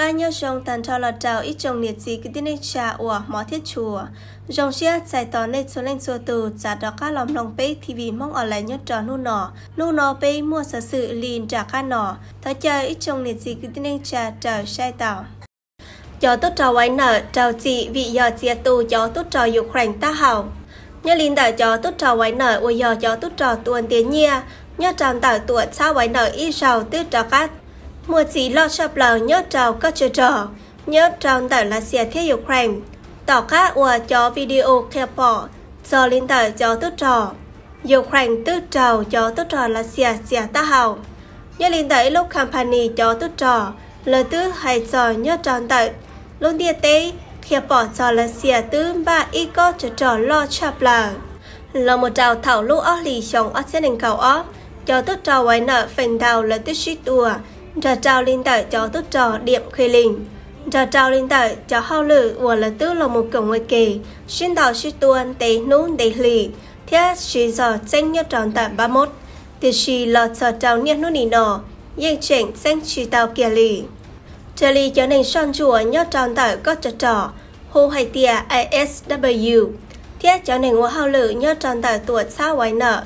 Nyob zoo tag nrho los rau ib tsoom niam txiv kwv tij neej tsa uas hmov thiab tshua. Zoo siab txais tos nej txhua leej txhua tus txav rov qab los mloog peb T V Hmoob Online nyob rau hnub no. Hnub no peb muaj xov xwm li nram qab no, thov caw ib tsoom niam txiv kwv tij neej tsa raws saib tau. Cov tub rog Wagner raug txim vim yog txiav tu cov tub rog Ukraine taub hau. Nyob li ntawm cov tub rog Wagner uas yog cov tub rog tua ntiag nyiaj nyob rau ntawm tuam txhab Wagner ib zaug twb rov qab muaj txim loj tshaj plaws nyob rau kob tsov rog nyob rau ntawm Lav Xias thiab Ukraine. Tom qab uas cov video qhia pom txog li ntawm cov tub rog Ukraine twb raug cov tub rog Lav Xias txiav taub hau. Nyob li ntawm ib lub company cov tub rog, lawv twb hais txog nyob rau ntawm lub ntiaj teb qhia pom txog Lav Xias twb npaj ib kob tsov rog loj tshaj plaws. Los mus rau thaum lub ob hlis xyoo ob txhiab nees nkaum ob, cov tub rog Wagner feem ntau lawv twb sib tua nrog rau li ntawm cov tub rog Diam Khe Lin, nrog rau li ntawm cov hauj lwm uas lawv twb los mus koom ua ke, sib ntaus sib tua ntev hnub ntev hlis thiab siv zog txeeb nyob rau ntawm Bakhmut. Tiam sis los txog rau niaj hnub nim no yeej tseem txeeb tsis tau kiag li. Raws li cov neeg soj ntsuam nyob rau ntawm kob tsov rog hu hais tias A S W thiab cov neeg ua hauj lwm nyob rau ntawm tuam txhab Wagner,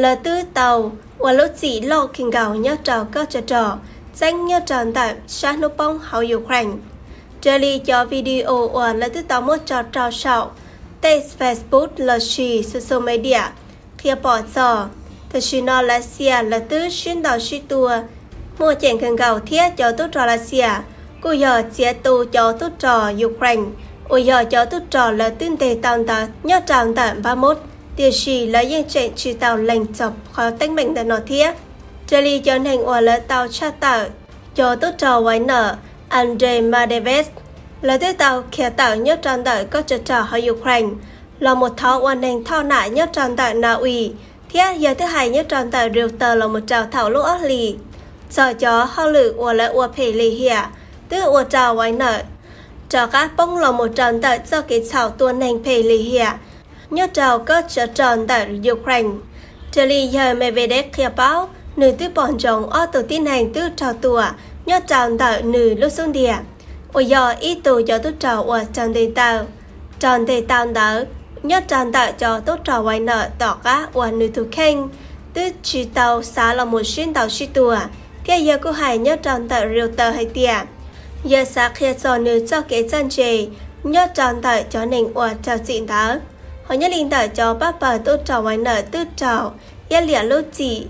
lawv twb tau ua lub txim loj kawg nkaus nyob rau kob tsov rog txeeb nyob rau ntawm sab hnub poob hauv Ukraine. Raws li cov video uas lawv twb tau muab tso rau saum tej Facebook lossis social media qhia pom txog, tam sim no Lav Xias lawv twb sib ntaus sib tua muaj ceem kawg nkaus thiab cov tub rog Lav Xias kuj yog txiav tu cov tub rog Ukraine uas yog cov tub rog lawv twb ntes tau ntawd nyob rau ntawm Bakhmut, tiam sis lawv yeej tseem tsis tau lees txog qhov teeb meem ntawm no thiab. Raws li cov neeg uas lawv tau tshaj tawm cov tub rog Wagner, Andrei Medvedev, lawv twb tau khiav tawm nyob rau ntawm kob tsov rog hauv Ukraine los mus thov ua neeg thoj nam nyob rau ntawm Na Uy, thiab yog twb hais nyob rau ntawm Reuters los mus rau thaum lub ob hlis txog cov hauj lwm uas lawv ua phem lim hiam twb ua rau Wagner rov qab poob los mus rau ntawm txoj kev txhaum tua neeg phem lim hiam nyob rau kob tsov rog ntawm Ukraine. Raws li yawg Medvedev qhia paub, nws twb pom ntsoov ob tug tib neeg twb raug tua nyob rau ntawm nws lub xub ntiag, uas yog ib tug cov tub rog uas raug ntes tau, raug ntes tau ntawd nyob rau ntawm cov tub rog Wagner tom qab uas nws tus kheej twb tsis tau xav los mus sib ntaus sib tua, thiab yawg kuj hais nyob rau ntawm Reuters hais tias yawg xav qhia txog nws txoj kev txawj ntse nyob rau ntawm cov neeg uas raug txim ntawd. Hos nyob li ntawm cov pab pawg tub rog Wagner twb raug iab liam lub txim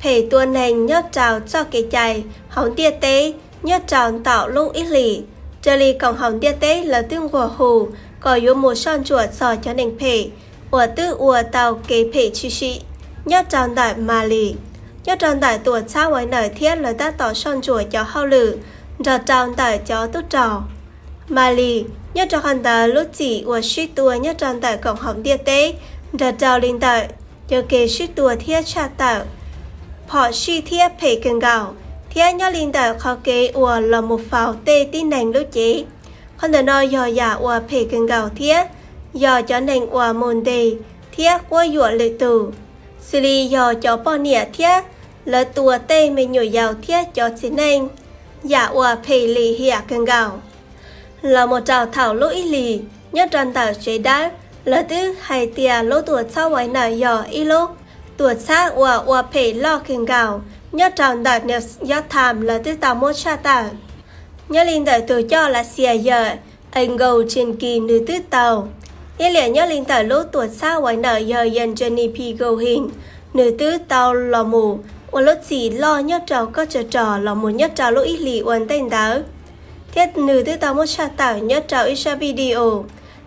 phem tua neeg nyob rau txoj kev cai hauv ntiaj teb nyob rau ntawm lub ib hlis. Raws li koom haum ntiaj teb lawv twb nquag hu kom yuav mus soj ntsuam txog cov neeg phem uas twb ua tau kev phem tshwm sim nyob rau ntawm Mali. Nyob rau ntawm tuam txhab Wagner thiab lawv tab tom soj ntsuam cov hauj lwm nrog rau ntawm cov tub rog Mali. Nyob rau qhov ntawd lub txim uas sib tua nyob rau ntawm koom haum ntiaj teb nrog rau li ntawm cov kev sib tua thiab tshaj tawm phom sij thiab phem kawg nkaus, thiab nyob li ntawm qhov kev uas los mus faus tej tib neeg lub cev. Qhov ntawm no yog yam uas phem kawg nkaus thiab yog cov neeg uas mus ntes thiab quab yuam lwm tus, xws li yog cov poj niam thiab lawv tua tej me nyuam yaus thiab cov txiv neej, yam uas phem lim hiam kawg nkaus. Los mus rau thaum lub ib hlis nyob rau ntawm tsev dawb, lawv twb hais tias lub tuam txhab Wagner yog ib lub tuam txhab uas ua phem loj kawg nkaus nyob rau ntawm New York Times lawv twb tau muab tshaj tawm. Nyob li ntawm tus coj Lav Xias yawg Igor Jenkins nws twb tau iab liam nyob li ntawm lub tuam txhab Wagner yog Yevgeny Prigozhin, nws twb tau los mus ua lub txim loj nyob rau kob tsov rog los mus nyob rau lub ib hlis ua ntej ntawd, thiab nws twb tau muab tshaj tawm nyob rau ib zaj video.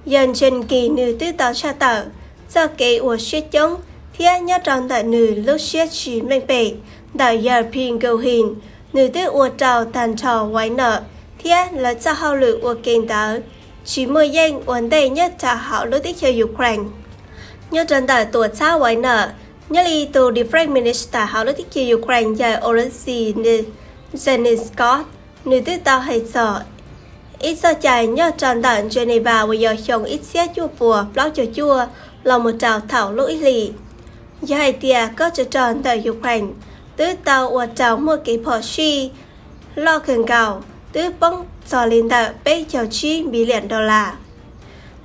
Yevgeny Jenkins nws twb tau tshaj tawm txoj kev ua siab coob thiab nyob rau ntawm nws lub siab tsis meej pem ntawm yawg Prigozhin, nws twb ua rau tag nrho Wagner thiab lawv txoj hauj lwm ua ke ntawd tsis muaj yeej ua ntej nyob rau hauv lub teb chaws Ukraine. Nyob rau ntawm tuam txhab Wagner, nyob li tus Defense Minister hauv lub teb chaws Ukraine yawg Oleksiy Reznikov, nws twb tau hais txog ib txoj cai nyob rau ntawm Geneva uas yog xyoo ib txhiab cuaj puas plaub caug cuaj los mus rau thaum lub ib hlis. Yog hais tias kob tsov rog ntawm Ukraine twb tau ua rau muaj kev phom sij loj kawg nkaus, twb poob txog li ntawm peb caug tsib million dollar.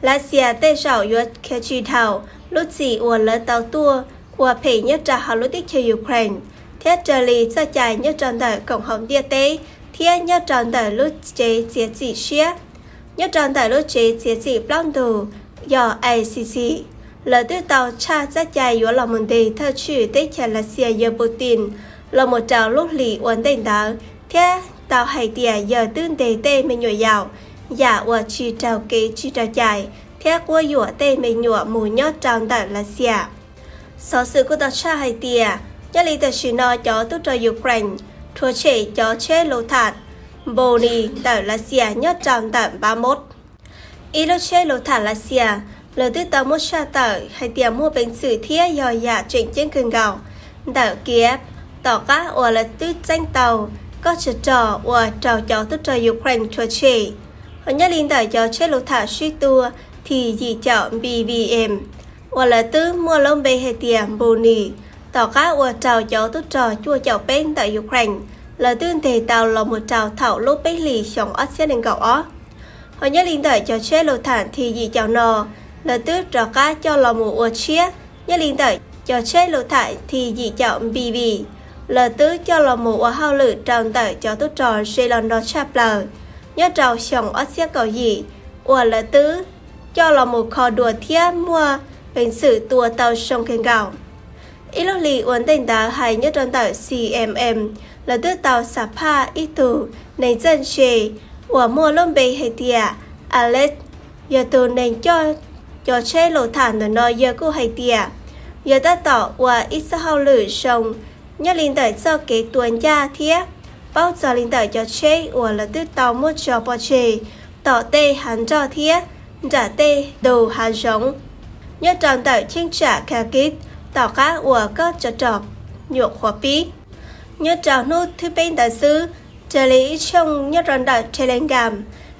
Lav Xias tej zaum yuav khiav tsis dhau lub txim uas lawv tau tuaj ua phem nyob rau hauv lub teb chaws Ukraine, thiab raws li txoj cai nyob rau ntawm koom haum ntiaj teb thiab nyob rau ntawm lub tsev txiav txim siab, nyob rau ntawm lub tsev txiav txim plaub ntug yog I C C, lawv twb tau tshaj txoj cai yuav los mus ntes thawj tswj teb chaws Lav Xias yawg Putin los mus rau lub hlis ua ntej ntawd thiab tau hais tias yawg twb ntes tej me nyuam yaus yam uas tsis raug kev tsis raug cai thiab quab yuam tej me nyuam mus nyob rau ntawm Lav Xias. Xov xwm kuj tau tshaj hais tias nyob li tam sim no cov tub rog Ukraine rhuav tshem cov tsheb luv tham Npus Nis ntawm Lav Xias nyob rau ntawm Npab Mos. Ib lub tsheb luv tham Lav Xias lawv twb tau muab tshaj tawm hais tias muaj peev xwm thiab yog yam tseem ceeb kawg nkaus ntawm Kiev, tom qab uas lawv twb txeeb tau kob tsov rog uas raug cov tub rog Ukraine rhuav tshem. Hos nyob li ntawm cov tsheb luv tham sib tua T yim caum B V M uas lawv twb muaj lub npe hais tias Npus Nis, tom qab uas raug cov tub rog cuaj caum peb ntawm Ukraine lawv twb ntes tau los mus rau thaum lub peb hlis xyoo ob txhiab nees nkaum ob. Hos nyob li ntawm cov tsheb luv tham T yim caum no, lawv twb rov qab coj los mus ua tshiab. Nyob li ntawm cov tsheb luv tham T yim caum B V, lawv twb coj los mus ua hauj lwm rau ntawm cov tub rog ze los no tshaj plaws nyob rau xyoo ob txhiab kaum yim uas lawv twb coj los mus kho dua thiab muaj peev xwm tua tau zoo kawg nkaus. Ib lub hlis ua ntej ntawd hais nyob rau ntawm C M M, lawv twb tau xam phaj ib tug neeg txawj ntse uas muaj lub npe hais tias Alex, yog tus neeg coj cov tsheb luv tham ntawm no yawg kuj hais tias yawg tab tom ua ib txoj hauj lwm zoo nyob li ntawm txoj kev tua ncaj thiab paub txog li ntawm cov tsheb uas lawv twb tau muab tso pov tseg tom tej hav nroj thiab nram tej ntug hav zoov nyob rau ntawm cheeb tsam Kharkiv tom qab uas kob tsov rog nyuam qhuav pib. Nyob rau hnub thib peb ntawd xwb, raws li ib tshooj nyob rau ntawm Telegram,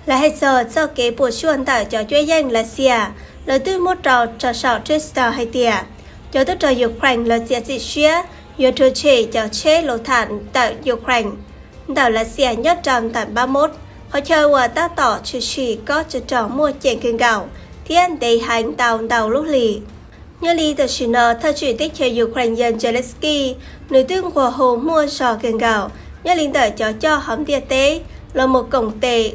lawv hais txog txoj kev puas tsuaj ntawm cov cuab yeej Lav Xias, lawv twb muab rau rau saum Twitter hais tias cov tub rog Ukraine lawv txiav txim siab yuav rhuav tshem cov tsheb luv tham ntawm Ukraine ntawm Lav Xias nyob rau ntawm Npab Mos, qhov chaw uas tab tom tshwm sim kob tsov rog muaj ceem kawg nkaus thiab ntev heev tau ntau lub hlis. Nyob li tam sim no thawj tswj teb chaws Ukraine yawg Zelensky, nws twb nqua hu muaj zog kawg nkaus nyob li ntawm cov coj hauv ntiaj teb los mus koom tes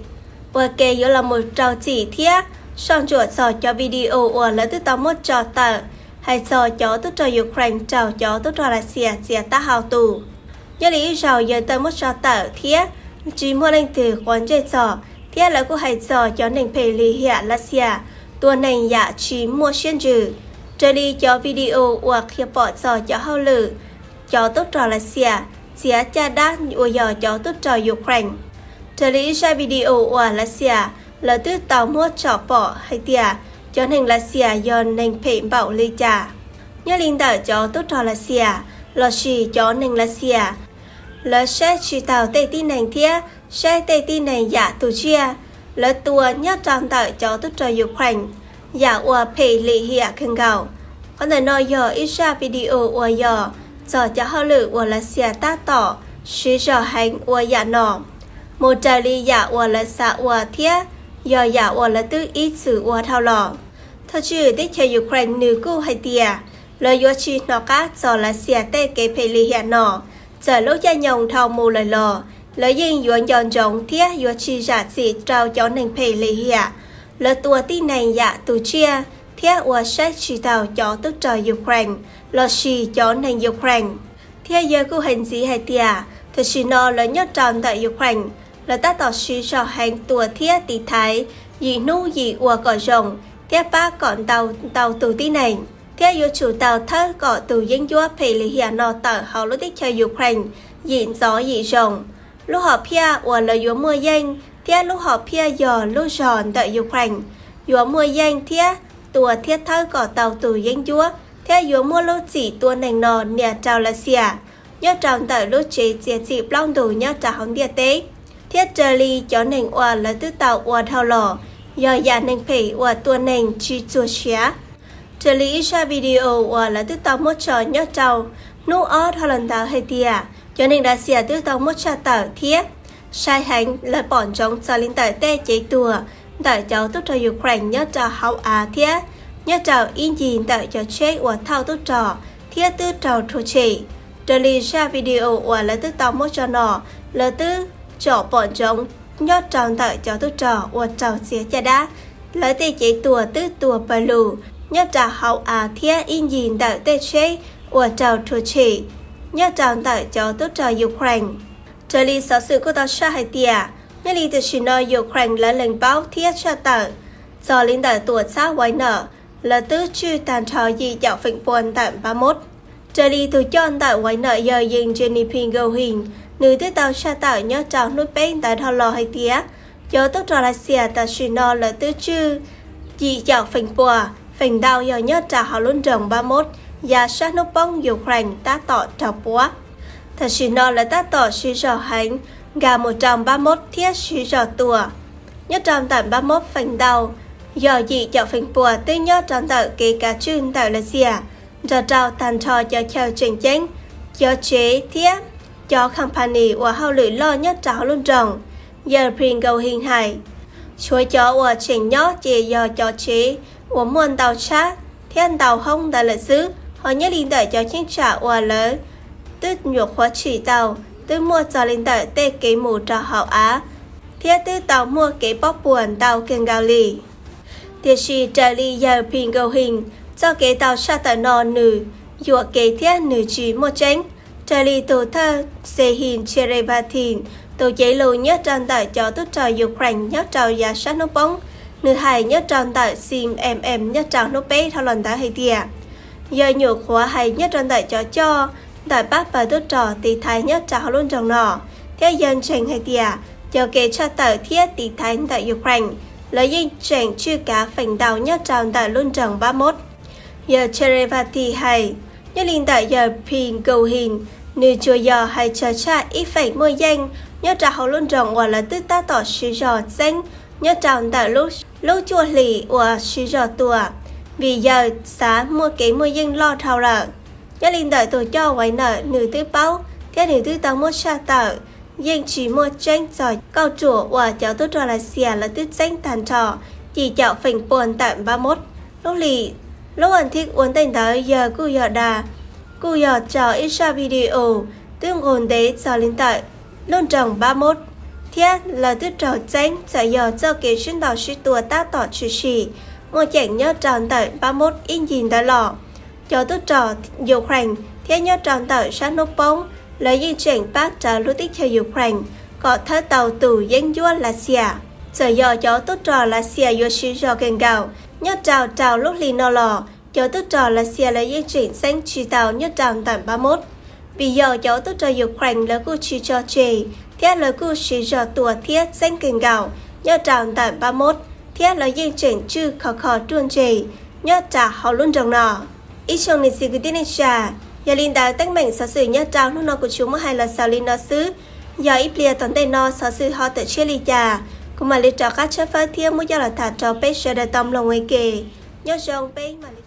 ua ke yuav los mus rau txim thiab soj ntsuam txog cov video uas lawv twb tau muab tso tawm hais txog cov tub rog Ukraine raug cov tub rog Lav Xias txiav taub hau tus. Nyob li ib zaug yawg tau muab tso tawm thiab tsis muaj leej twg quav ntsej txog, thiab lawv kuj hais txog cov neeg phem lim hiam Lav Xias tua neeg yam tsis muaj siab ntsws, raws li cov video uas qhia pom txog cov hauj lwm cov tub rog Lav Xias txiav caj dab uas yog cov tub rog Ukraine. Raws li ib zaj video uas Lav Xias lawv twb tau muab tsom pom hais tias cov neeg Lav Xias yog neeg phem npaum li cas. Nyob li ntawm cov tub rog Lav Xias lossis cov neeg Lav Xias, lawv saib tsis taus tej tib neeg thiab saib tej tib neeg yam tus tsiaj, lawv tua nyob rau ntawm cov tub rog Ukraine yam uas phem lim hiam kawg nkaus. Qhov ntawm no yog ib zaj video uas yog txog cov hauj lwm uas Lav Xias tab tom siv zog heev ua yam no, mus raws li yam uas lawv xav ua thiab yog yam uas lawv twb ib txwm ua dhau los. Thawj tswj teb chaws Ukraine nws kuj hais tias lawv yuav tsis hnov qab txog Lav Xias tej kev phem lim hiam no. Txawm lub caij nyoog dhau mus lawm los lawv yeej yuav nco ntsoov thiab yuav tsis zam txim rau cov neeg phem lim hiam. Lawv tua tib neeg yam tus tsiaj thiab ua saib tsis taus cov tub rog Ukraine lossis cov neeg Ukraine. Thiab yawg kuj hais ntxiv hais tias tam sim no lawv nyob rau ntawm Ukraine, lawv tab tom siv zog heev tua thiab tiv thaiv yim hnub yim ua kom zoo thiab pab kom ntau ntau tus tib neeg, thiab yuav tsum tau thawb kom tus yeeb ncuab phem lim hiam no tawm hauv lub teb chaws Ukraine yim ntxov yim zoo. Lub hom phiaj uas lawv yuav muaj yeej thiab lub hom phiaj yog lub zog ntawm Ukraine yuav muaj yeej thiab tua thiab thawb kom tau tus yeeb ncuab, thiab yuav muab lub txim tua neeg no nias rau Lav Xias nyob rau ntawm lub tsev txiav txim plaub ntug nyob rau hauv ntiaj teb. Thiab raws li cov neeg uas lawv twb tau ua dhau los, yog yam neeg phem uas tua neeg tsis txuag siav. Raws li ib zaj video uas lawv twb tau muab tso nyob rau hnub ob dhau los ntawd hais tias cov neeg Lav Xias twb tau muab tshaj tawm thiab Sai heev, lawv pom ntsoov txog li ntawm tej cev tuag ntawm cov tub rog Ukraine nyob rau hauv av thiab nyob rau ib ncig ntawm cov tsheb uas thauj tub rog thiab twb raug rhuav tshem. Raws li zaj video uas lawv twb tau muab tso no, lawv twb tsom pom ntsoov nyob rau ntawm cov tub rog uas raug txiav caj dab, lawv tej cev tuag twb tuag pawg lug nyob rau hauv av thiab ib ncig ntawm tej tsheb uas raug rhuav tshem nyob rau ntawm cov tub rog Ukraine. Raws li xov xwm kuj tau tshaj hais tias, nyob li tam sim no Ukraine lawv lees paub thiab tshaj tawm txog li ntawm tuam txhab Wagner, lawv twb tswj tag nrho yim caum feem pua ntawm Bakhmut. Raws li tus coj ntawm Wagner yawg Yevgeny Prigozhin, nws twb tau tshaj tawm nyob rau hnub peb ntawd dhau los hais tias, cov tub rog Lav Xias tam sim no lawv twb tswj yim caum feem pua, feem ntau yog nyob rau hauv lub nroog Bakhmut, yav sab hnub poob Ukraine tab tom raug puab. Tam sim no lawv tab tom siv zog heev nkag mus rau Bakhmut thiab siv zog tua. Nyob rau ntawm Bakhmut feem ntau yog yim caum feem pua twb nyob rau ntawm kev kav tswj ntawm Lav Xias nrog rau tag nrho cov chaw tseem ceeb, cov tsev thiab cov company uas hauj lwm loj nyob rau hauv lub nroog. Yawg Prigozhin hais, tshuav cov uas tseem nyob ces yog cov tsev uas muaj ntau tshab thiab ntau hoob ntawd lawm xwb, ho nyob li ntawm cov cheeb tsam uas lawv twb nyuam qhuav tsim tau twb muaj txog li ntawm tej kev mus rau hauv av thiab twb tau muaj kev pob puas ntau kawg nkaus li. Tiam sis raws li yawg Prigozhin, txoj kev tau tshaj tawm no nws yuam kev thiab nws tsis muaj tseeb. Raws li tus thawj Sehin Cherevatin, tus cev lus nyob rau ntawm cov tub rog Ukraine nyob rau yav sab hnub poob, nws hais nyob rau ntawm C N N nyob rau hnub peb dhau los ntawd hais tias, yawg nyuam qhuav hais nyob rau ntawm cov coj ntawm pab pawg tub rog tiv thaiv nyob rau hauv lub nroog no, thiab yawg ntseeg hais tias cov kev tshaj tawm thiab tiv thaiv ntawm Ukraine lawv yeej tseem tswj kav feem ntau nyob rau ntawm lub nroog Bakhmut. Yawg Cherevatin hais, nyob li ntawm yawg Prigozhin, nws tsuas yog hais tsawg tshaj ib feem muaj yeej nyob rau hauv lub nroog uas lawv twb tab tom siv zog txeeb nyob rau ntawm lub cuaj hlis uas siv zog tua, vim yawg xav muaj kev muaj yeej loj dhau lawm. Nyob li ntawm tus coj Wagner, nws twb paub thiab nws twb tau muab tshaj tawm, yeej tsis muaj tseeb txog kauj ruam uas cov tub rog Lav Xias lawv twb txeeb tag nrho yim caum feem pua ntawm Bakhmut. Lub hlis, lub as thiv ua ntej ntawd yawg kuj yog dag, kuj yog tso ib zaj video twb nqug ntev txog li ntawm lub nroog Bakhmut, thiab lawv twb raug txeeb txawm yog txoj kev sib ntaus sib tua tab tom tshwm sim muaj ceem nyob rau ntawm Bakhmut ib ncig ntawd los. Cov tub rog Ukraine thiab nyob rau ntawm sab hnub poob, lawv yeej tseem pab rawv lub teb chaws Ukraine kom thawb tau tus yeeb ncuab Lav Xias. Txawm yog cov tub rog Lav Xias yuav siv zog kawg nkaus nyob rau rau lub hlis no los, cov tub rog Lav Xias lawv yeej tseem txeeb tsis tau nyob rau ntawm Bakhmut. Vim yog cov tub rog Ukraine lawv kuj tsis tso tseg, thiab lawv kuj siv zog tua thiab txeeb kawg nkaus nyob rau ntawm Bakhmut, thiab lawv yeej tseem tswj khov kho ruaj ntseg nyob rau hauv lub nroog no. Ib tsoom niam txiv kwv tij neej tsa, yog li ntawd teeb meem xov xwm nyob rau hnub no kuv tsuas muab hais los xaus li no xwb. Yog ib pliag tom ntej no xov xwm ho tawm tshiab li cas, kuv mam li rov qab tshawb fawb thiab muab coj los tham rau peb sawv daws tau mloog ua ke. Nyob zoo peb mam li